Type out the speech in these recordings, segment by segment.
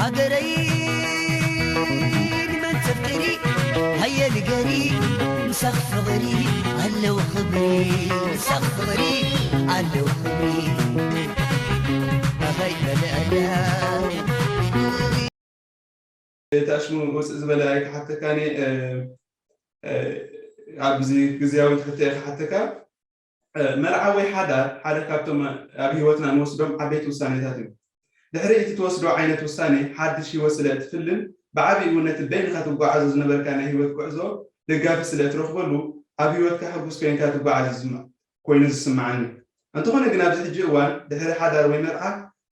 ሃገረይ ንመን ተፍቅሪ ሃየ ንገሪ ምሳኽ ፍቕሪ ኣለዎ ክብሪ ምሳኽ ፍቕሪ ኣለዎ ክብሪ ኣኸይ መለኣያ ታሽሙ ውፅእ ዝበለ ኣይክሓተካኒ ኣብዚ ግዜያዊ ትሕተ ክሓተካ መርዓ ወይ ሓዳር ሓደ ካብቶም ኣብ ህይወትና ንወስዶም ዓበይቲ ውሳኔታት እዩ። ድሕሪ እቲ ትወስዶ ዓይነት ውሳኔ ሓድሽ ህይወት ስለ እትፍልን ብዓብይኡ ነቲ በይንኻ ትጓዓዞ ዝነበርካ ናይ ህይወት ጉዕዞ ደጋፊ ስለ እትረኽበሉ ኣብ ህይወትካ ሕጉስ ኮይንካ ትጓዓዝ ኮይኑ ዝስምዓኒ። እንተኾነ ግን ኣብዚ ሕጂ እዋን ድሕሪ ሓዳር ወይ መርዓ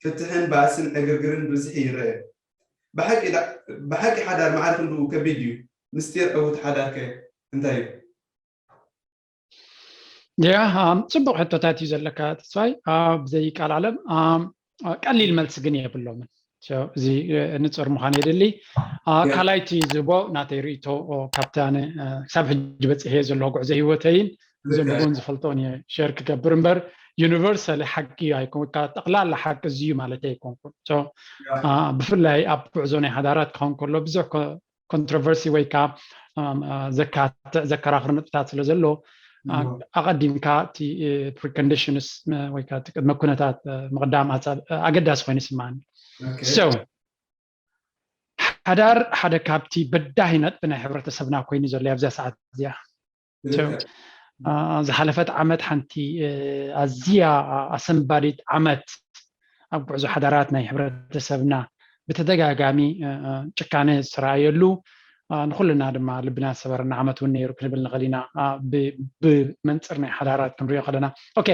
ፍትሕን ባእስን ዕግርግርን ብዝሒ ይረአ። ብሓቂ ሓዳር ማዕረ ክንድኡ ከቢድ ድዩ? ምስጢር ዕዉት ሓዳር ከ እንታይ እዩ? ያ ጽቡቕ ሕቶታት እዩ ዘለካ ተስፋይ። ኣብ ዘይቃል ዓለም ቀሊል መልሲ ግን የብሎምን። እዚ ንፅር ምዃን የድሊ። ካልኣይቲ ዝህቦ ናተይ ርእቶ ካብቲ ኣነ ክሳብ ሕጂ በፅሐ ዘለዎ ጉዕዞ ህይወተይን ዘለዎን ዝፈልጦን እየ ሸር ክገብር እምበር ዩኒቨርሳሊ ሓቂ ኣይኮን ጠቕላላ ሓቂ እዚ እዩ ማለት ኣይኮንኩን። ብፍላይ ኣብ ጉዕዞ ናይ ሓዳራት ክኸውን ከሎ ብዙሕ ኮንትሮቨርሲ ወይ ከዓ ዘካትዕ ዘከራኽር ነጥብታት ስለ ዘሎ ኣቐዲምካ እቲ ፕሪኮንዲሽንስ ወይ ከዓ ቅድመ ኩነታት ምቕዳም ኣገዳሲ ኮይኑ ይስማዓኒ። ሓዳር ሓደ ካብቲ በዳሂ ነጥቢ ናይ ሕብረተሰብና ኮይኑ ዘሎ ኣብዛ ሰዓት እዚኣ። ዝሓለፈት ዓመት ሓንቲ ኣዝያ ኣሰንባዲት ዓመት ኣብ ጉዕዞ ሓዳራት ናይ ሕብረተሰብና ብተደጋጋሚ ጭካነ ዝተረኣየሉ ንኩልና ድማ ልብና ዝሰበረና ዓመት እውን ነይሩ ክንብል ንኽእል ኢና። ብመንፅር ናይ ሓዳራት ክንሪኦ ከለና ኦኬ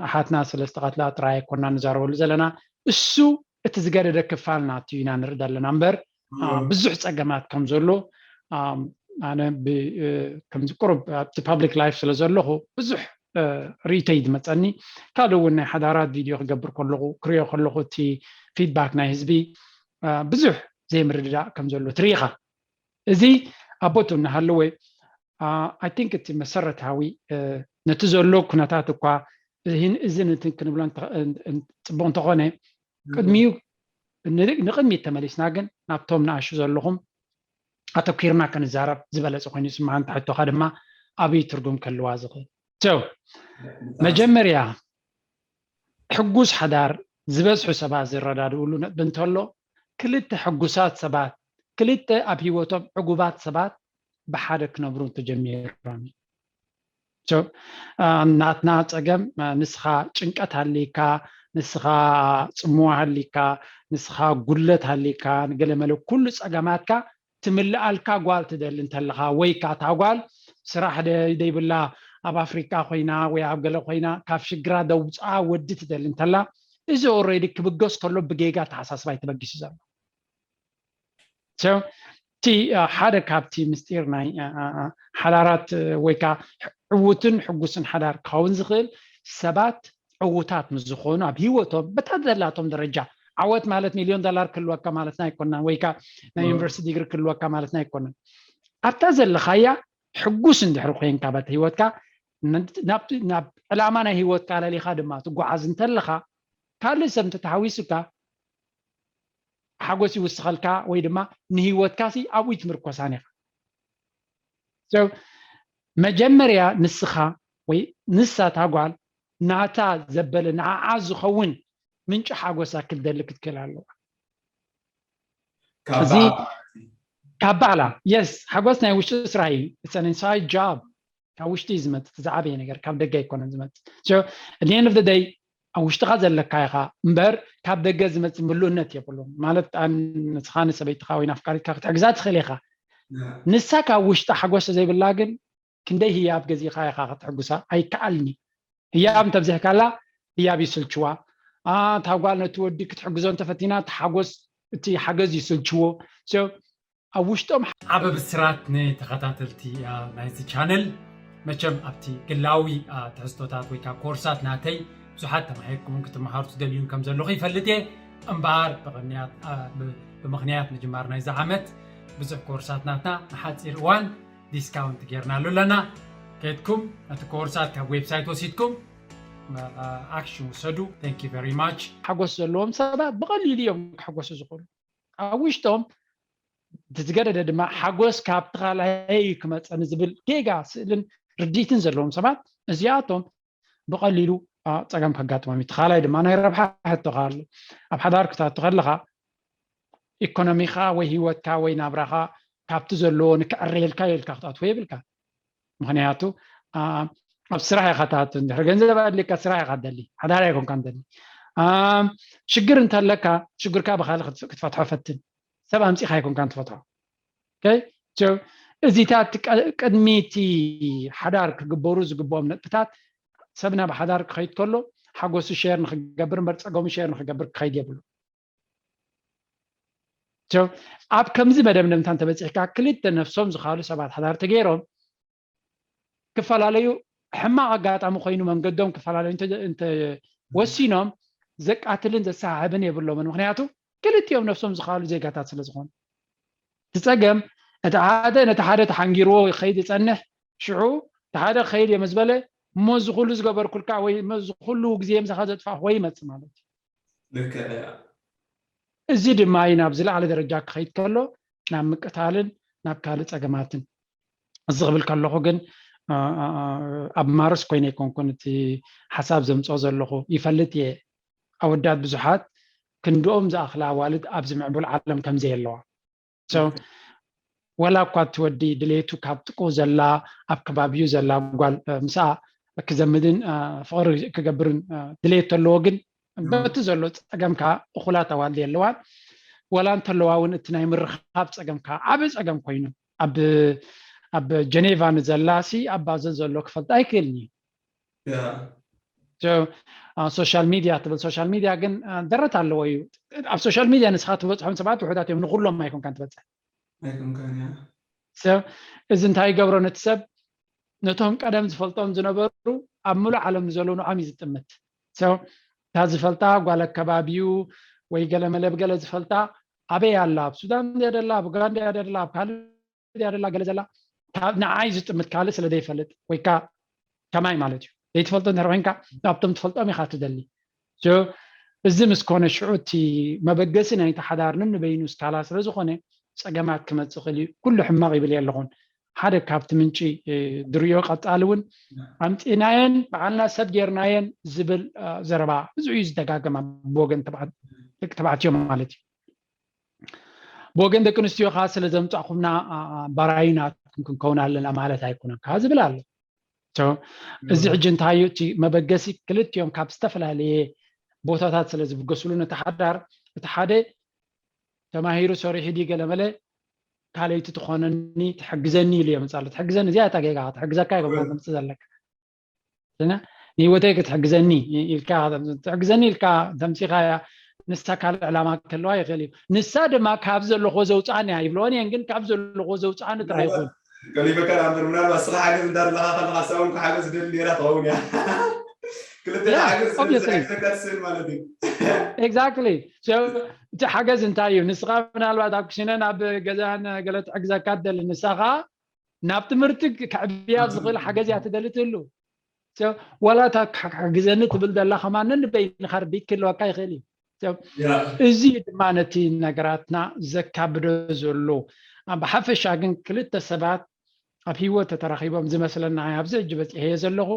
ኣሓትና ስለዝተቐትላ ጥራይ ኣይኮና ንዛረበሉ ዘለና እሱ እቲ ዝገደደ ክፋል ናቱ ኢና ንርኢ ዘለና እምበር ብዙሕ ፀገማት ከም ዘሎ ኣነ ከምዚ ቁሩብ ኣብቲ ፓብሊክ ላይፍ ስለ ዘለኹ ብዙሕ ርእይቶይ ዝመፀኒ ካልእ እውን ናይ ሓዳራት ቪድዮ ክገብር ከለኹ ክሪኦ ከለኹ እቲ ፊድባክ ናይ ህዝቢ ብዙሕ ዘይምርድዳእ ከም ዘሎ ትርኢኻ። እዚ ኣቦቱ እናሃለወ ኣይ ቲንክ እቲ መሰረታዊ ነቲ ዘሎ ኩነታት እኳ እዝን እትን ክንብሎ ፅቡቅ እንተኾነ ቅድሚኡ ንቅድሚት ተመሊስና ግን ናብቶም ንኣሹ ዘለኹም ኣተኪርና ክንዛረብ ዝበለፀ ኮይኑ ይስምዓን ትሕቶኻ ድማ ኣብይ ትርጉም ከልዋ ዝኽእል መጀመርያ ሕጉስ ሓዳር ዝበዝሑ ሰባት ዝረዳድእሉ ነጥቢ እንተሎ ክልተ ሕጉሳት ሰባት ክልተ ኣብ ህይወቶም ዕጉባት ሰባት ብሓደ ክነብሩ ተጀሚሮም ናትና ፀገም ንስኻ ጭንቀት ሃሊካ ንስኻ ፅምዋ ሃሊካ ንስኻ ጉለት ሃሊካ ገለመለ ኩሉ ፀገማትካ ትምልኣልካ ጓል ትደሊ እንተለኻ ወይ ከዓ እታ ጓል ስራሕ ደይብላ ኣብ ኣፍሪካ ኮይና ወይ ኣብ ገለ ኮይና ካብ ሽግራ ደውፅኣ ወዲ ትደሊ እንተላ እዚ ኦረዲ ክብገስ ከሎ ብጌጋ ተሓሳስባ ተበጊሱ ዘሎ እቲ ሓደ ካብቲ ምስጢር ናይ ሓዳራት ወይ ከዓ ዕውትን ሕጉስን ሓዳር ክኸውን ዝኽእል ሰባት ዕዉታት ምስ ዝኾኑ ኣብ ህይወቶም በታ ዘላቶም ደረጃ ዓወት ማለት ሚልዮን ዶላር ክህልወካ ማለትና ኣይኮናን ወይ ከዓ ናይ ዩኒቨርሲቲ ዲግሪ ክህልወካ ማለትና ኣይኮናን ኣብታ ዘለኻያ ሕጉስ እንድሕር ኮይንካ በቲ ህይወትካ ናብ ዕላማ ናይ ህይወትካ ለሊኻ ድማ ትጓዓዝ እንተለኻ ካልእ ሰብ እንተተሓዊሱካ ሓጎስ ይውስኸልካ ወይ ድማ ንህይወትካ ሲ ኣብኡ ትምርኮሳን ኢኻ መጀመርያ ንስኻ ወይ ንሳ ታጓል ናታ ዘበለ ንዓዓ ዝኸውን ምንጪ ሓጎሳ ክትደሊ ክትክእል ኣለዋ እዚ ካብ ባዕላ የስ ሓጎስ ናይ ውሽጢ ስራሕ እዩ it's an inside job ካብ ውሽጢ እዩ ዝመፅእ ዝዓበየ ነገር ካብ ደገ ኣይኮነን ዝመፅእ at the end of the day ኣብ ውሽጥኻ ዘለካ ኢኻ እምበር ካብ ደገ ዝመፅእ ምሉእነት የብሉን ማለት ንስኻ ንሰበይትኻ ወይ ናፍቃሪትካ ክትሕግዛ ትኽእል ኢኻ ንሳ ካብ ውሽጢ ሓጎስ ዘይብላ ግን ክንደይ ህያብ ገዚእኻ ኢኻ ክትሕጉሳ ኣይከኣልኒ ህያብ እንተብዚሕካላ ህያብ ይስልችዋ እታ ጓል ነቲ ወዲ ክትሕግዞ እንተፈቲና እቲ ሓጎስ እቲ ሓገዝ ይስልችዎ ኣብ ውሽጦም ዓበ ብስራት ንተኸታተልቲ ናይዚ ቻነል መቸም ኣብቲ ግላዊ ትሕዝቶታት ወይ ከዓ ኮርሳት ናተይ ብዙሓት ተማሂርኩምን ክትመሃሩ ትደልዩን ከም ዘለኹ ይፈልጥ እየ እምበኣር ብቕንያት ብ- ብምኽንያት ምጅማር ናይዚ ዓመት ብዙሕ ኮርሳት ናትና ንሓፂር እዋን ዲስካውንት ጌርናሉ ኣለና ከድኩም ነቲ ኮርሳት ካብ ዌብሳይት ወሲድኩም ኣክሽን ውሰዱ thank you very much ሓጎስ ዘለዎም ሰባት ብቐሊሉ እዮም ክሕጎሱ ዝኽእሉ ኣብ ውሽጦም እቲ ዝገደደ ድማ ሓጎስ ካብቲ ካልኣይ እዩ ክመፀኒ ዝብል ጌጋ ስእልን ርድኢትን ዘለዎም ሰባት እዚኣቶም ብቐሊሉ ጸገም ከጋጥሞም እዩ። እቲ ካልኣይ ድማ ናይ ረብሓ ሕቶ ኣሎ። ኣብ ሓዳር ክትኣቱ ከለኻ ኢኮኖሚኻ ወይ ህይወትካ ወይ ናብራኻ ካብቲ ዘለዎ ንክዕረየልካ ኢልካ ክትኣትዎ የብልካ። ምክንያቱ ኣብ ስራሕ ኢኻ ትኣቱ፣ እንድሕር ገንዘብ ኣድልየካ ስራሕ ኢኻ ትደሊ፣ ሓዳር ኣይኮንካ ትደሊ። ሽግር እንተለካ ሽግርካ ብካልእ ክትፈትሖ ፈትን። ሰብ ኣምፂኻ ኣይኮንካን ትፈትሖ። እዚታት ቅድሚ እቲ ሓዳር ክግበሩ ዝግብኦም ነጥብታት ሰብ ናብ ሓዳር ክኸይድ ከሎ ሓጎሱ ሸር ንክገብር እምበር ፀገሙ ሸር ንክገብር ክኸይድ የብሉ። ኣብ ከምዚ መደምደምታ እንተበፂሕካ ክልተ ነፍሶም ዝካሉ ሰባት ሓዳር ተገይሮም ክፈላለዩ ሕማቕ ኣጋጣሚ ኮይኑ መንገዶም ክፈላለዩ እንተወሲኖም ዘቃትልን ዘሰሓሕብን የብሎምን። ምክንያቱ ክልቲኦም ነፍሶም ዝኻሉ ዜጋታት ስለ ዝኾኑ እቲ ፀገም እቲ ሓደ ነቲ ሓደ ተሓንጊርዎ ይኸይድ ይፀንሕ። ሽዑ እቲ ሓደ ክኸይድ እየ ምስ በለ እሞ እዚ ኩሉ ዝገበርኩልካ ወይ እዚ ኩሉ ግዜ ምሳኻ ዘጥፋእኩ ወይ ይመፅእ ማለት እዩ። እዚ ድማ እዩ ናብ ዝለዓለ ደረጃ ክኸይድ ከሎ ናብ ምቅታልን ናብ ካልእ ፀገማትን። እዚ ክብል ከለኹ ግን ኣብ ማርስ ኮይነ ኣይኮንኩን እቲ ሓሳብ ዘምፅኦ ዘለኹ። ይፈልጥ እየ ኣወዳት ብዙሓት ክንድኦም ዝኣኽላ ኣዋልድ ኣብዚ ምዕቡል ዓለም ከምዘየለዋ። ወላ እኳ እቲ ወዲ ድሌቱ ካብ ጥቁ ዘላ ኣብ ከባቢኡ ዘላ ጓል ምስኣ ክዘምድን ፍቕሪ ክገብርን ድሌት ተለዎ ግን በቲ ዘሎ ፀገም ከዓ እኹላት ኣዋልድ የለዋን። ወላ እንተለዋ እውን እቲ ናይ ምርኻብ ፀገም ከዓ ዓብዪ ፀገም ኮይኑ ኣብ ጀኔቫ ንዘላ ሲ ኣብ ባዘል ዘሎ ክፈልጣ ኣይክእልን እዩ። ሶሻል ሚድያ ትብል ሶሻል ሚድያ ግን ደረት ኣለዎ እዩ። ኣብ ሶሻል ሚድያ ንስኻ ትበፅሖም ሰባት ውሑዳት እዮም፣ ንኩሎም ኣይኮንካን ትበፅሕ። ሰብ እዚ እንታይ ይገብሮ ነቲ ሰብ ነቶም ቀደም ዝፈልጦም ዝነበሩ ኣብ ምሉእ ዓለም ንዘለዉ ንዖም እዩ ዝጥምት። እታ ዝፈልጣ ጓል ኣከባቢኡ ወይ ገለ መለብ ገለ ዝፈልጣ ኣበይ ኣላ፣ ኣብ ሱዳን እያ ደላ፣ ኣብ ኡጋንዳ እያ ደላ፣ ኣብ ካልእ እያ ደላ፣ ገለ ዘላ ንዓይ ዝጥምት ካልእ ስለ ዘይፈልጥ ወይ ከዓ ከማይ ማለት እዩ። ዘይትፈልጦ እንድሕር ኮይንካ ናብቶም ትፈልጦም ኢኻ ትደሊ። እዚ ምስ ኮነ ሽዑ እቲ መበገሲ ናይቲ ሓዳር ንንበይኑ ስካላ ስለ ዝኾነ ፀገማት ክመፅእ ክእል እዩ። ኩሉ ሕማቕ ይብል የለኹን። ሓደ ካብቲ ምንጪ ድሪዮ ቀፃሊ እውን ኣምፂናየን በዓልና ሰብ ጌርናየን ዝብል ዘረባ ብዙሕ እዩ ዝደጋገም ኣብ ወገን ደቂ ተባዕትዮ ማለት እዩ። ብወገን ደቂ ኣንስትዮ ከዓ ስለ ዘምፃእኩምና ባራዩ ናትኩም ክንከውን ኣለና ማለት ኣይኮነን ከዓ ዝብል ኣሎ። እዚ ሕጂ እንታይ እዩ እቲ መበገሲ? ክልቲኦም ካብ ዝተፈላለየ ቦታታት ስለ ዝብገስሉ ነቲ ሓዳር እቲ ሓደ ተማሂሩ ሰሪሑ ድዩ ገለመለ ካልኣይቲ ትኾነኒ ትሕግዘኒ ኢሉ የምፅእ ኣሎ። ትሕግዘኒ እዚኣ እታ ጌጋ ትሕግዘካ ይገብራ ተምፅእ ዘለካ ንህይወተይ ክትሕግዘኒ ኢልካ ትሕግዘኒ ኢልካ ተምፂኻያ ንሳ ካልእ ዕላማ ክህልዋ ይኽእል እዩ። ንሳ ድማ ካብ ዘለኹዎ ዘውፅኣኒ እያ ይብለወን እየን፣ ግን ካብ ዘለኹዎ ዘውፅኣኒ ጥራይ ይኹን። ቀሊበካ ንኣምበር ምናልባት ስኻ ሓገዝ እንዳደለኻ ከለኻ ሳውን ክሓገዝ ደሊ ነራ ትኸውን እያ። ክልተ ሓገዝ ስለዝሓገዘካ ትስእል ማለት እዩ። ኤግዛክትሊ። እቲ ሓገዝ እንታይ እዩ? ንስኻ ምናልባት ኣብ ክሽነን ኣብ ገዛን ገለ ትሕግዘካ ትደሊ፣ ንሳ ኸዓ ናብ ትምህርቲ ከዕብያ ዝኽእል ሓገዝ እያ ትደሊ ትህሉ። ዋላ እታ ክሕግዘኒ ትብል ዘላ ከማን ንበይንኻ ርድኢት ክህልወካ ይኽእል እዩ። እዚ ድማ ነቲ ነገራትና ዘካብዶ ዘሎ። ብሓፈሻ ግን ክልተ ሰባት ኣብ ህይወት ተተራኺቦም ዝመስለና ኣብዚ ሕጂ በፂሐዮ ዘለኹ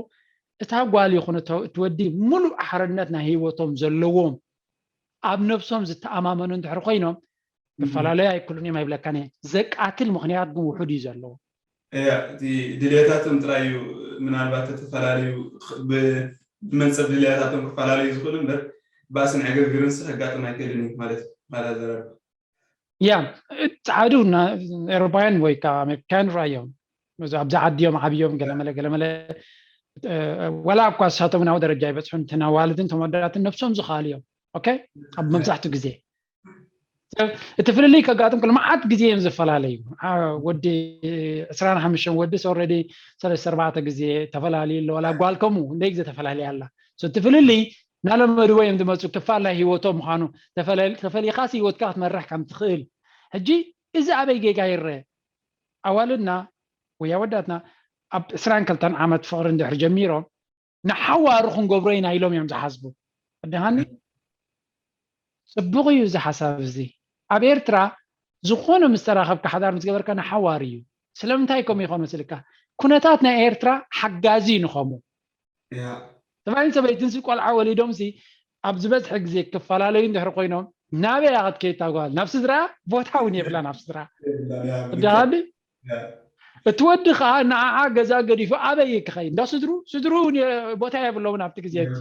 እታ ጓል ይኹን እቲ ወዲ ሙሉእ ሓርነት ናይ ህይወቶም ዘለዎም ኣብ ነብሶም ዝተኣማመኑ እንድሕር ኮይኖም ክፈላለዩ ኣይክእሉን እዮም ኣይብለካን እየ። ዘቃትል ምኽንያት ግን ውሑድ እዩ ዘለዎ። እያ እቲ ድልየታቶም ጥራይ እዩ። ምናልባት ተፈላለዩ ብመንፅር ድልያታቶም ክፈላለዩ ዝኽእሉ እምበር ባእስን ዕግርግርን ሲ ከጋጥም ኣይክእልን እዩ ማለት እዩ። ማለት ኣዘራርባ ያ ፃዕዱ ኤሮፓውያን ወይ ከዓ ኣሜሪካውያን ራእዮም ኣብዚ ዓዲዮም ዓብዮም ገለመለ ገለመለ ወላ እኳ እሳቶም ናው ደረጃ ይበፅሑ እንትን ኣዋልድን ተመወዳትን ነብሶም ዝኽኣሉ እዮም። ኦኬ ኣብ መብዛሕትኡ ግዜ እቲ ፍልልይ ከጋጥም ከሎ መዓት ግዜ እዮም ዝፈላለዩ። ወዲ ዕስራን ሓሙሽተን ወዲ ኦልሬዲ ሰለስተ ኣርባዕተ ግዜ ተፈላለዩ ኣሎ። ዋላ ጓል ከምኡ እንደይ ግዜ ተፈላለያ ኣላ። እቲ ፍልልይ እናለመድዎ እዮም ዝመፁ። ክፋል ናይ ህይወቶም ምዃኑ ተፈሊኻስ ህይወትካ ክትመርሕ ከም ትኽእል። ሕጂ እዚ ኣበይ ጌጋ ይረአ? ኣዋልድና ወይ ኣወዳትና ኣብ ዕስራን ክልተን ዓመት ፍቕሪ እንድሕር ጀሚሮም ንሓዋሩ ክንገብሮ ኢና ኢሎም እዮም ዝሓስቡ። ኣድሃኒ ፅቡቕ እዩ እዚ ሓሳብ እዚ። ኣብ ኤርትራ ዝኾነ ምስ ተራኸብካ ሓዳር ምስ ገበርካ ንሓዋር እዩ። ስለምንታይ ከምኡ ይኾን መስልካ? ኩነታት ናይ ኤርትራ ሓጋዚ እዩ ንኸምኡ። ያ ሰብኣይን ሰበይትን ሲ ቆልዓ ወሊዶም ሲ ኣብ ዝበዝሐ ግዜ ክፈላለዩ እንድሕር ኮይኖም ናበይ እያ ክትከይድ እታ ጓል? ናብ ስድራ ቦታ እውን የብላን ኣብ ስድራ። የብላን፣ ያ፣ እንዲኻ እንዲ ያ፣ እቲ ወዲ ከዓ ንዓዓ ገዛ ገዲፉ ኣበይ ክኸይድ? እንዳ ስድሩ ስድሩ እውን የ- ቦታ የብለውን ኣብቲ ግዜ እቲ።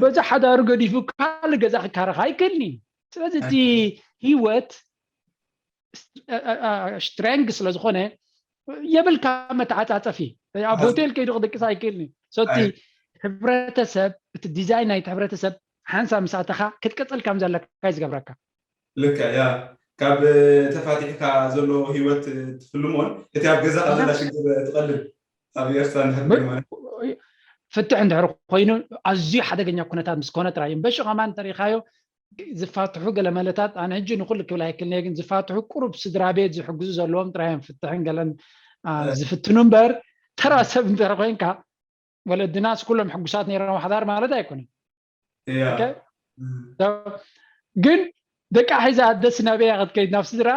በዛ ሓዳሩ ገዲፉ ካልእ ገዛ ክካረኻ ኣይክእልን እዩ። ስለዚ እቲ ህይወት ስትሬንግ ስለዝኾነ የብልካ መተዓፃፀፊ። ኣብ ሓዚ ሆቴል ከይዱ ክድቅስ ኣይክእልን እዩ። So እቲ ኣይ ሕብረተሰብ እቲ ዲዛይን ናይቲ ሕብረተሰብ ሓንሳብ ምስ ኣተኻ ክትቅፅል ከም ዘለካ እዩ ዝገብረካ። ልክዕ ያ፣ ካብ ተፋቲሕካ ዘሎ ህይወት ትፍልሞን እቲ ኣብ ገዛኻ ዘላ ያ ሽግር ትቐልል። ኣብ ኤርትራ እንድሕር ብ- ኮይኑ ማለት ፍትሕ እንድሕር ኮይኑ ኣዝዩ ሓደገኛ ኩነታት ምስ ኮነ ጥራይ እዩ። በሹ ከማን እንተሪኢኻዮ ዝፋትሑ ገለ መለታት ኣነ ሕጂ ንኩሉ ክብል ኣይክልንየ፣ ግን ዝፋትሑ ቁሩብ ስድራ ቤት ዝሕግዙ ዘለዎም ጥራይ እዮም ፍትሕን ገለን አ፣ ዝፍትኑ እምበር ተራ ሰብ እንድሕር ኮይንካ ወለድናስ ኩሎም ሕጉሳት ነይሮም ሓዳር ማለት ኣይኮነን። እያ ኦኬ? ግን ደቃ ሒዛ ኣደስ ናበይ እያ ክትከይድ? ናብ ስድራ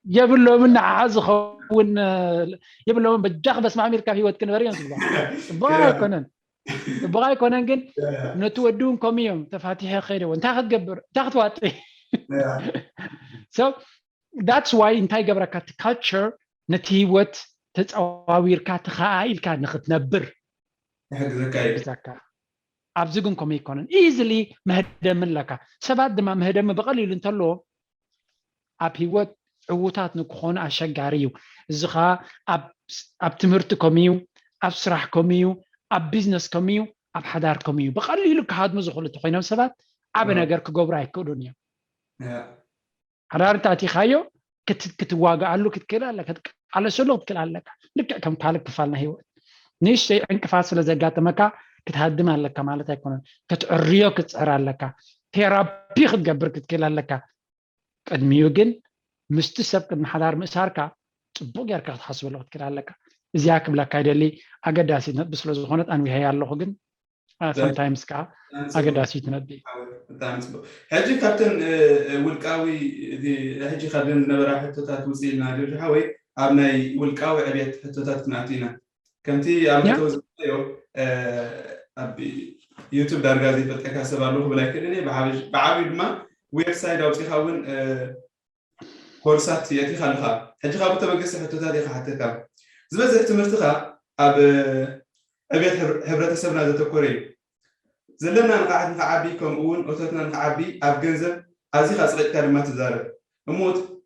የብሎምን፣ ንዓዓ ዝኸውን የብሎምን። በጃ ክበስማዕም ኢልካ ህይወት ክንበር እዮም ዝብሎ። ፅቡቅ ኣይኮነን፣ ፅቡቅ ኣይኮነን። ግን ነቲ ወዲ እውን ከምኡ እዮም ተፋቲሐ ከይደዎ እንታይ ክትገብር እንታይ ክትዋጥ? So that's why እንታይ ገብረካ እቲ ካልቸር ነቲ ህይወት ተፀዋዊርካ ተኸኣኢልካ ንክትነብር ይሕግዘካ እዩ። ይሕግዘካ። ኣብዚ ግን ከምኡ ኣይኮነን። ኢዝሊ መህደሚ ኣለካ። ሰባት ድማ መህደሚ ብቐሊሉ እንተለዎም ኣብ ህይወት ዕዉታት ንክኾኑ ኣሸጋሪ እዩ። እዚ ከዓ ኣብ ኣብ ትምህርቲ ከምኡ እዩ፣ ኣብ ስራሕ ከምኡ እዩ፣ ኣብ ቢዝነስ ከምኡ እዩ፣ ኣብ ሓዳር ከምኡ እዩ። ብቐሊሉ ክሃድሙ ዝኽእሉ እንተኮይኖም ሰባት ዓቢ ያ ነገር ክገብሩ ኣይክእሉን እዮም። ያ ሓዳር እንተ ኣቲኻዮ ክት- ክትዋግኣሉ ክትክእል ኣለካ፣ ክትቃለሰሉ ክትክእል ኣለካ። ልክዕ ከም ካልእ ክፋል ናይ ህይወት ንእሽተይ ዕንቅፋት ስለ ዘጋጠመካ ክትሃድም ኣለካ ማለት ኣይኮነን። ክትዕርዮ ክትፅዕር ኣለካ። ቴራፒ ክትገብር ክትክእል ኣለካ። ቅድሚኡ ግን ምስቲ ሰብ ቅድሚ ሓዳር ምእሳርካ ፅቡቅ ጌርካ ክትሓስበሉ ክትክእል ኣለካ። እዚኣ ክብለካ ይደሊ። ኣገዳሲት ነጥቢ ስለ ዝኾነት ኣንዊሐያ ኣለኹ፣ ግን sometimes ከዓ ኣገዳሲት ነጥቢ። ብጣዕሚ ፅቡቅ። ሕጂ ካብተን ውልቃዊ ሕጂ ካብዘን ዝነበራ ሕቶታት ውፅእ ኢልና ጆርጅ ሓወይ ኣብ ናይ ውልቃዊ ዕብየት ሕቶታት ክንኣቱ ኢና። ከምቲ ኣብ መእተዊ ዝበልካዮ ኣብ ዩቱብ ዳርጋ ዘይፈልጠካ ሰብ ኣለዎ ክብል ኣይክእልን እየ። ብዓብዩ ድማ ዌብሳይት ኣውፂኻ እውን ኮርሳት የእቲኻ ኣለኻ። ሕጂ ካብኡ ተበገስቲ ሕቶታት እየ ክሓተካ። ዝበዝሕ ትምህርትኻ ኣብ ዕብየት ሕብረተሰብና ዘተኮረ እዩ። ዘለና ንቕሓት ንክዓቢ ከምኡ እውን እቶትና ንክዓቢ ኣብ ገንዘብ ኣዚኻ ኣፅቒጥካ ድማ ትዛረብ።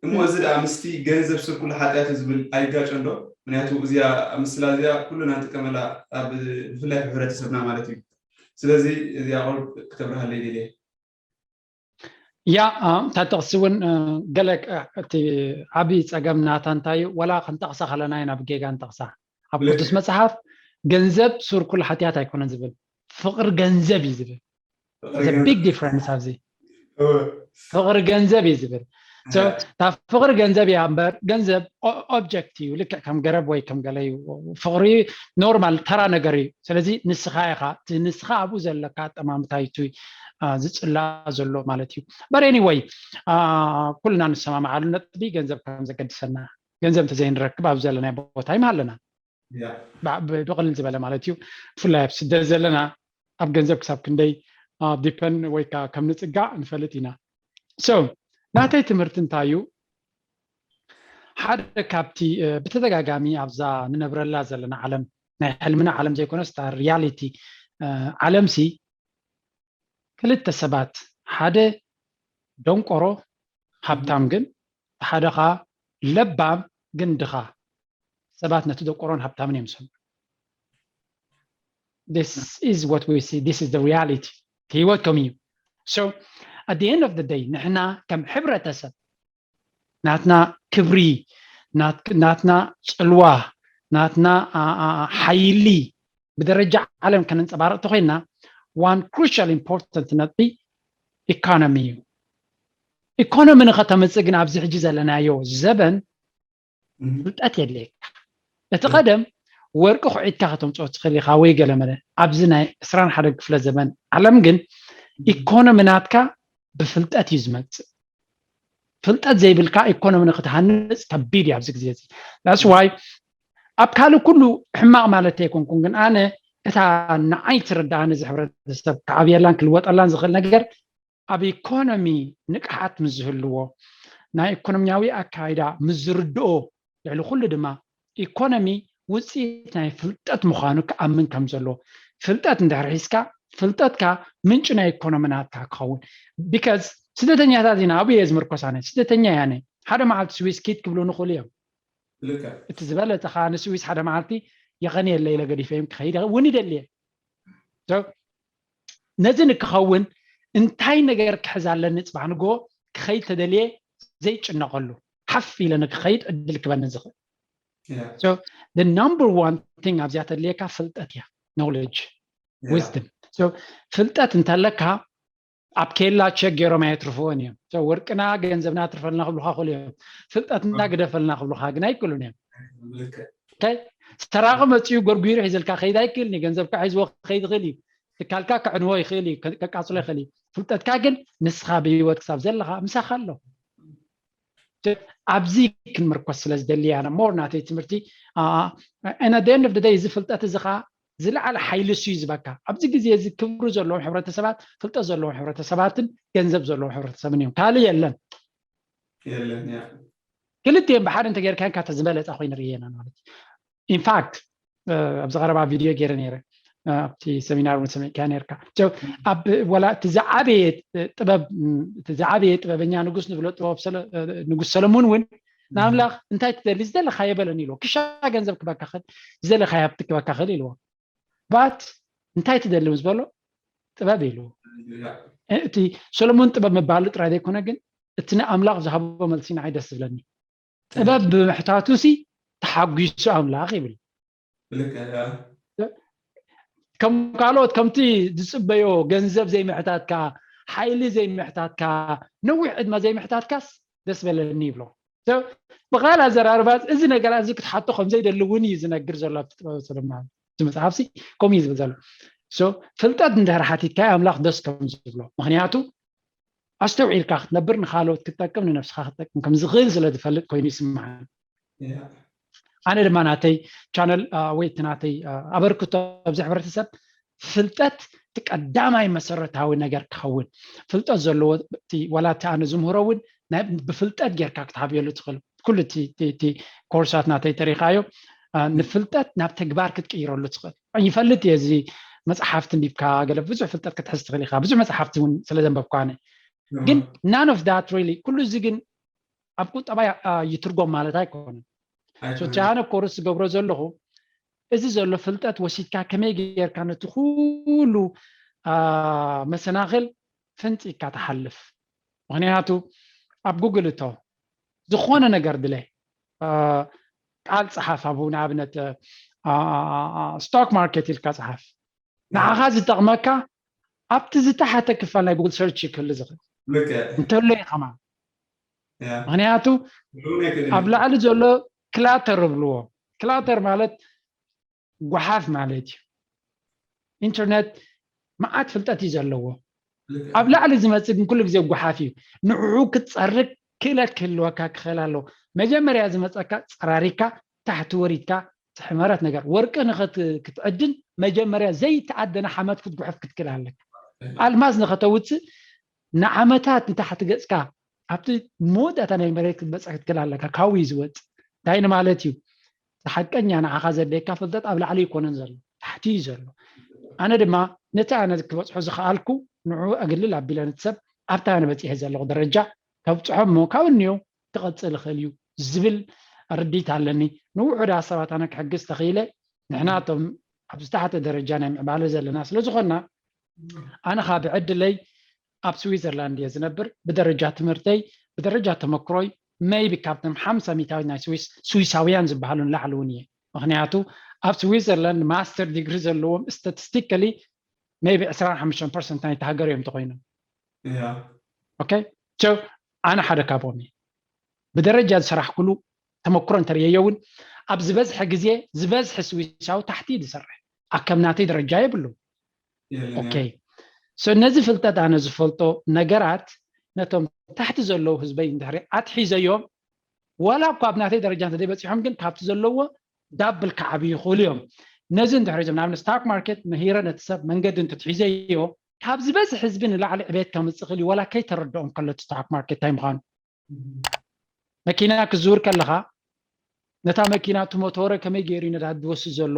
እሞ እዚ ደኣ ምስቲ ገንዘብ ስር ኩሉ ሓጢኣት እዩ ዝብል ኣይጋጨን ዶ? ምክንያቱ እዚኣ ምስላ እዚኣ ኩልና ንጥቀመላ ብፍላይ ሕብረተሰብና ማለት እዩ። ስለዚ እዚኣ ቁሩብ ክተብርሃለይ ደልየ። ያ እታ ጥቕሲ እውን ገለ እቲ ዓብዪ ፀገም ናታ እንታይ እዩ? ወላ ክንጠቕሳ ከለና ኢና ብጌጋ ንጠቕሳ። ኣብ ቅዱስ መፅሓፍ ገንዘብ ስር ኩሉ ሓጢኣት ኣይኮነን ዝብል፣ ፍቕሪ ገንዘብ እዩ ዝብል። ቢግ ዲፍረንስ ኣብዚ ፍቕሪ ገንዘብ እዩ ዝብል። እታ ፍቕሪ ገንዘብ እያ እምበር ገንዘብ ኦብጀክት እዩ፣ ልክዕ ከም ገረብ ወይ ከም ገለ እዩ። ፍቕሪ ኖርማል ተራ ነገር እዩ። ስለዚ ንስኻ ኢኻ ንስኻ ኣብኡ ዘለካ ኣጠማምታ እዩ ዝፅላ ዘሎ ማለት እዩ። በር ኤኒወይ ኩልና ንሰማማዓሉ ነጥቢ ገንዘብ ከም ዘገድሰና፣ ገንዘብ እንተዘይንረክብ ኣብ ዘለናይ ቦታ ይምሃለና። ብቕልል ዝበለ ማለት እዩ። ብፍላይ ኣብ ስደት ዘለና ኣብ ገንዘብ ክሳብ ክንደይ ዲፐን ወይ ከም ንፅጋዕ ንፈልጥ ኢና። ናተይ ትምህርቲ እንታይ እዩ? ሓደ ካብቲ ብተደጋጋሚ ኣብዛ ንነብረላ ዘለና ዓለም ናይ ሕልምና ዓለም ዘይኮነስ ሪያሊቲ ዓለምሲ ክልተ ሰባት፣ ሓደ ደንቆሮ ሃብታም ግን ሓደ ከዓ ለባም ግን ድኻ። ሰባት ነቲ ደንቆሮን ሃብታምን እዮም ዝሰምዑ። This is what we see. This is the reality. ህይወት ከም እዩ። So at the end of the day ንሕና ከም ሕብረተሰብ ናትና ክብሪ፣ ናትና ፅልዋ፣ ናትና ሓይሊ ብደረጃ ዓለም ከነንፀባርቕ ተኮይንና one crucial important ነጥቢ ኢኮኖሚ እዩ። ኢኮኖሚ ንኸተምፅእ ግን ኣብዚ ሕጂ ዘለናዮ ዘበን ፍልጠት የድልየካ። እቲ ቀደም ወርቂ ኩዒትካ ከተምፅኦ ትኽእል ኢኻ ወይ ገለመለ። ኣብዚ ናይ ዕስራን ሓደን ክፍለ ዘበን ዓለም ግን ኢኮኖሚ ናትካ ብፍልጠት እዩ ዝመፅእ። ፍልጠት ዘይብልካ ኢኮኖሚ ንክትሃንፅ ከቢድ እዩ ኣብዚ ግዜ እዚ። That's why ኣብ ካልእ ኩሉ ሕማቕ ማለት ኣይኮንኩን፣ ግን ኣነ እታ ንዓይ ትርድኣኒ እዚ ሕብረተሰብ ክዓብየላን ክልወጠላን ዝኽእል ነገር ኣብ ኢኮኖሚ ንቕሓት ምስ ዝህልዎ፣ ናይ ኢኮኖሚያዊ ኣካይዳ ምስ ዝርድኦ፣ ልዕሊ ኩሉ ድማ ኢኮኖሚ ውፅኢት ናይ ፍልጠት ምዃኑ ክኣምን ከም ዘለዎ። ፍልጠት እንድሕር ሒዝካ፣ ፍልጠትካ ምንጪ ናይ ኢኮኖሚ ናትካ ክኸውን። Because ስደተኛታት ኢና፣ ኣብኡ እየ ዝምርኮስ ኣነ። ስደተኛ እየ ኣነ። ሓደ መዓልቲ ስዊስ ኪድ ክብሉኒ ይኽእሉ እዮም። እቲ ዝበለጸ ከዓ ንስዊስ ሓደ መዓልቲ የቐንየለይ ኢለ ገዲፈዮም ክኸይድ እውን ይደሊ እየ። So ነዚ ንክኸውን እንታይ ነገር ክሕዝ ኣለኒ፣ ፅባሕ ንግሆ ክኸይድ ተደልየ ዘይጭነቐሉ፣ ሓፍ ኢለ ንክኸይድ ዕድል ክበኒ ዝኽእል። So the number one thing ኣብዚኣ ተድልየካ ፍልጠት እያ፣ knowledge, wisdom። So ፍልጠት እንተለካ ኣብ ኬላ ቸክ ገይሮም ኣየትርፍዎን እዮም። So ወርቅና ገንዘብና ኣትርፈልና ክብሉኻ ይኽእሉ እዮም፣ ፍልጠትና ግደፈልና ክብሉኻ ግን ኣይክእሉን እዮም። Okay? ሰራቂ መፂኡ ጎርጒሩ ሒዝልካ ከይድ ኣይክእልን እዩ። ገንዘብካ ሒዝዎ ከይድ ይኽእል እዩ። ትካልካ ከዕንዎ ይኽእል እዩ፣ ከ-፣ ከቃፅሎ ይኽእል እዩ። ፍልጠትካ ግን ንስኻ ብህይወት ክሳብ ዘለኻ ምሳኻ ኣሎ። ኣብዚ ክንምርኮስ ስለ ዝደሊ እያ more ናተይ ትምህርቲ። And at the end of the day እዚ ፍልጠት እዚ ኸዓ ዝለዓለ ሓይሊ እሱ እዩ ዝበካ። ኣብዚ ግዜ እዚ ክብሪ ዘለዎም ሕብረተሰባት፣ ፍልጠት ዘለዎም ሕብረተሰባትን ገንዘብ ዘለዎም ሕብረተሰብን እዮም። ካልእ የለን። የለን፣ ያ። ክልቲኦም ብሓደ እንተጌርካን ካብታ ዝበለፀ ኮይኑ ርእየና ማለት እዩ። In fact ኣብዚ ቀረባ ቪድዮ ገይረ ነይረ፣ ኣብቲ ሰሚናር እውን ሰሚዕካ ነርካ። So ኣብ ወላ እቲ ዝዓበየ ጥበብ፣ እቲ ዝዓበየ ጥበበኛ ንጉስ ንብሎ ጥበብ ሰለ-፣ ንጉስ ሰለሙን እውን ንኣምላኽ እንታይ ትደሊ? ዝደለኻዮ በለኒ ኢልዎ። ክሻ ገንዘብ ክበካ ክእል፣ ዝደለኻዮ ሃብቲ ክበካ ክእል ኢልዎ። But እንታይ ትደሊ ምስ በሎ ጥበብ ኢልዎ። እቲ ሰሎሞን ጥበብ ምባሉ ጥራይ ዘይኮነ ግን እቲ ንኣምላኽ ዝሃቦ መልሲ ንዓይ ደስ ዝብለኒ። ጥበብ ብምሕታቱ ሲ ተሓጒሱ ኣምላኽ ይብል። ብልክዕ፣ ያ። ከም ካልኦት ከምቲ ዝፅበዮ ገንዘብ ዘይምሕታትካ፣ ሓይሊ ዘይምሕታትካ፣ ነዊሕ ዕድመ ዘይምሕታትካስ ደስ በለኒ ይብሎ። So ብኻል ኣዘራርባ እዚ ነገራት እዚ ክትሓቶ ከም ዘይደሊ እውን እዩ ዝነግር ዘሎ ኣብቲ ጥበብ ሰለማ። እቲ መፅሓፍ ሲ ከምኡ እዩ ዝብል ዘሎ። So ፍልጠት እንድሕር ሓቲትካ ኣምላኽ ደስ ከም ዝብሎ፣ ምክንያቱ ኣስተውዒልካ ክትነብር ንኻልኦት ክትጠቅም ንነብስኻ ክትጠቅም ከም ዝኽእል ስለ ዝፈልጥ ኮይኑ ይስምዓኒ። ኣነ ድማ ናተይ ቻነል ወይ እቲ ናተይ ኣበርክቶ ኣብዚ ሕብረተሰብ ፍልጠት እቲ ቀዳማይ መሰረታዊ ነገር ክኸውን፣ ፍልጠት ዘለዎ እቲ ዋላ እቲ ኣነ ዝምህሮ እውን ናይ ብፍልጠት ጌርካ ክትሃብየሉ ትኽእል። ኩሉ እቲ እቲ- እቲ ኮርሳት ናተይ ተሪኻዮ ንፍልጠት ናብ ተግባር ክትቅይረሉ ትኽእል። ይፈልጥ እየ እዚ መፅሓፍቲ እንዲብካ ገለ ብዙሕ ፍልጠት ክትሕዝ ትኽእል ኢኻ። ብዙሕ መፅሓፍቲ እውን ስለ ዘንበብኩ ኣነ ግን none of that really ኩሉ እዚ ግን ኣብ ቁጠባ ይትርጎም ማለት ኣይኮነን። So እቲ ኣነ ኮርስ ዝገብሮ ዘለኹ እዚ ዘሎ ፍልጠት ወሲድካ ከመይ ጌርካ ነቲ ኩሉ መሰናኽል ፈንፂካ ትሓልፍ። ምክንያቱ ኣብ ጉግል እቶ ዝኾነ ነገር ድለ ቃል ፀሓፍ፣ ኣብ ንኣብነት ስቶክ ማርኬት ኢልካ ፀሓፍ፣ ንዓኻ ዝጠቕመካ ኣብቲ ዝተሓተ ክፋል ናይ ጉግል ሰርች ክህሉ ዝኽእል እንተሎ እዩ ከማን። ምክንያቱ ኣብ ላዕሊ ዘሎ ክላተር ይብልዎ። ክላተር ማለት ጓሓፍ ማለት እዩ። ኢንተርነት መዓት ፍልጠት እዩ ዘለዎ። ኣብ ላዕሊ ዝመፅእ ግን ኩሉ ግዜ ጓሓፍ እዩ። ንዕኡ ክትፀርግ ክእለት ክህልወካ ክኽእል ኣለዎ። መጀመርያ ዝመፀካ ፀራሪካ ታሕቲ ወሪድካ ትሕመረት ነገር ወርቂ ንክትዕድን መጀመርያ ዘይተኣደነ ሓመድ ክትጉሕፍ ክትክእል ኣለካ። ኣልማዝ ንከተውፅእ ንዓመታት ንታሕቲ ገፅካ ኣብቲ መወዳእታ ናይ መሬት ክትበፅሕ ክትክእል ኣለካ። ካብኡ እዩ ዝወፅእ። እንታይ ንማለት እዩ? ሓቀኛ ንዓኻ ዘድልየካ ፍልጠት ኣብ ላዕሊ ኣይኮነን ዘሎ፣ ታሕቲ እዩ ዘሎ። ኣነ ድማ ነቲ ኣነ ክበፅሖ ዝኸኣልኩ ንዑ ኣግልል ኣቢለ ነቲ ሰብ ኣብታ ኣነ በፂሐ ዘለኹ ደረጃ ከብፅሖ እሞ ካብኡ እኒኦ ክቐፅል ይኽእል እዩ ዝብል ርዲት ኣለኒ። ንውሑዳት ሰባት ኣነ ክሕግዝ ተኽኢለ ንሕና እቶም ኣብ ዝተሓተ ደረጃ ናይ ምዕባለ ዘለና ስለ ዝኾንና ኣነ ኸዓ ብዕድለይ ኣብ ስዊዘርላንድ እየ ዝነብር። ብደረጃ ትምህርተይ ብደረጃ ተመክሮይ maybe ካብቶም ሓምሳ ሚእታዊት ናይ ስዊስ ስዊሳውያን ዝበሃሉ ንላዕሊ እውን እየ። ምክንያቱ ኣብ ስዊዘርላንድ ማስተር ዲግሪ ዘለዎም statistically maybe ዕስራን ሓሙሽተን ፐርሰንት ናይቲ ሃገር እዮም እንተኮይኖም። Okay? So ኣነ ሓደ ካብኦም እየ። ብደረጃ ዝሰራሕኩሉ ተመክሮ እንተርእየዮ እውን ኣብ ዝበዝሐ ግዜ ዝበዝሐ ስዊሳዊ ታሕቲ እዩ ዝሰርሕ። ኣብ ከም ናተይ ደረጃ የብሉ። Okay? So ነዚ ፍልጠት ኣነ ዝፈልጦ ነገራት ነቶም ታሕቲ ዘለዉ ህዝበይ እንድሕሪ ኣትሒዘዮም፣ ዋላ እኳ ኣብ ናተይ ደረጃ እንተደይበፂሖም ግን ካብቲ ዘለዎ ዳብል ክዓብዩ ይኽእሉ እዮም። ነዚ እንድሕሪ እዞም ንኣብነት ስታክ ማርኬት መሂረ ነቲ ሰብ መንገዲ እንተትሒዘዮ ካብ ዝበዝሕ ህዝቢ ንላዕሊ ዕቤት ከምፅእ ክእል እዩ። ዋላ ከይተረድኦም ከሎ እቲ ስታክ ማርኬት እንታይ ምዃኑ መኪና ክዝውር ከለኻ ነታ መኪና እቲ ሞቶረ ከመይ ገይሩ ነዳዲ ዝወስድ ዘሎ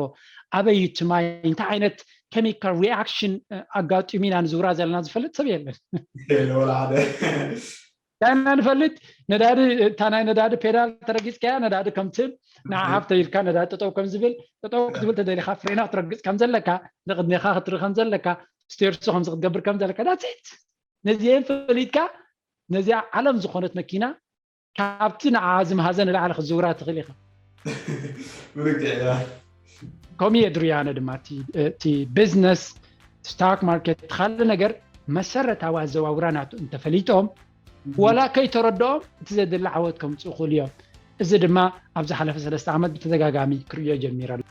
ኣበይ እቲ ማይ እንታይ ዓይነት ኬሚካል ሪኣክሽን ኣጋጢሙ ኢና ንዝውራ ዘለና ዝፈልጥ ሰብ የለን። ዳና ንፈልጥ ነዳዲ እታ ናይ ነዳዲ ፔዳል ተረጊፅካያ ነዳዲ ከምትብ ንዓ ሃብተ ኢልካ ነዳዲ ጠጠው ከም ዝብል ጠጠው ክትብል ተደሊካ ፍሬና ክትረግፅ ከም ዘለካ ንቅድሜካ ክትርኢ ከም ዘለካ ስቴርሱ ከምዚ ክትገብር ከም ዘለካ ዳትት ነዚአን ፈሊጥካ ነዚኣ ዓለም ዝኾነት መኪና ካብቲ ንዓ ዝምሃዘ ንላዕሊ ክትዝውራ ትኽእል ኢኻ። ከምኡ እየ ድርያነ ድማ እቲ ቢዝነስ ስታክ ማርኬት ካልእ ነገር መሰረታዊ ኣዘዋውራ ናቱ እንተፈሊጦም ዋላ ከይተረድኦም እቲ ዘድሊ ዓወት ከምፅኡ ክእሉ እዮም። እዚ ድማ ኣብ ዝሓለፈ ሰለስተ ዓመት ብተደጋጋሚ ክርእዮ ጀሚረ ኣሎ።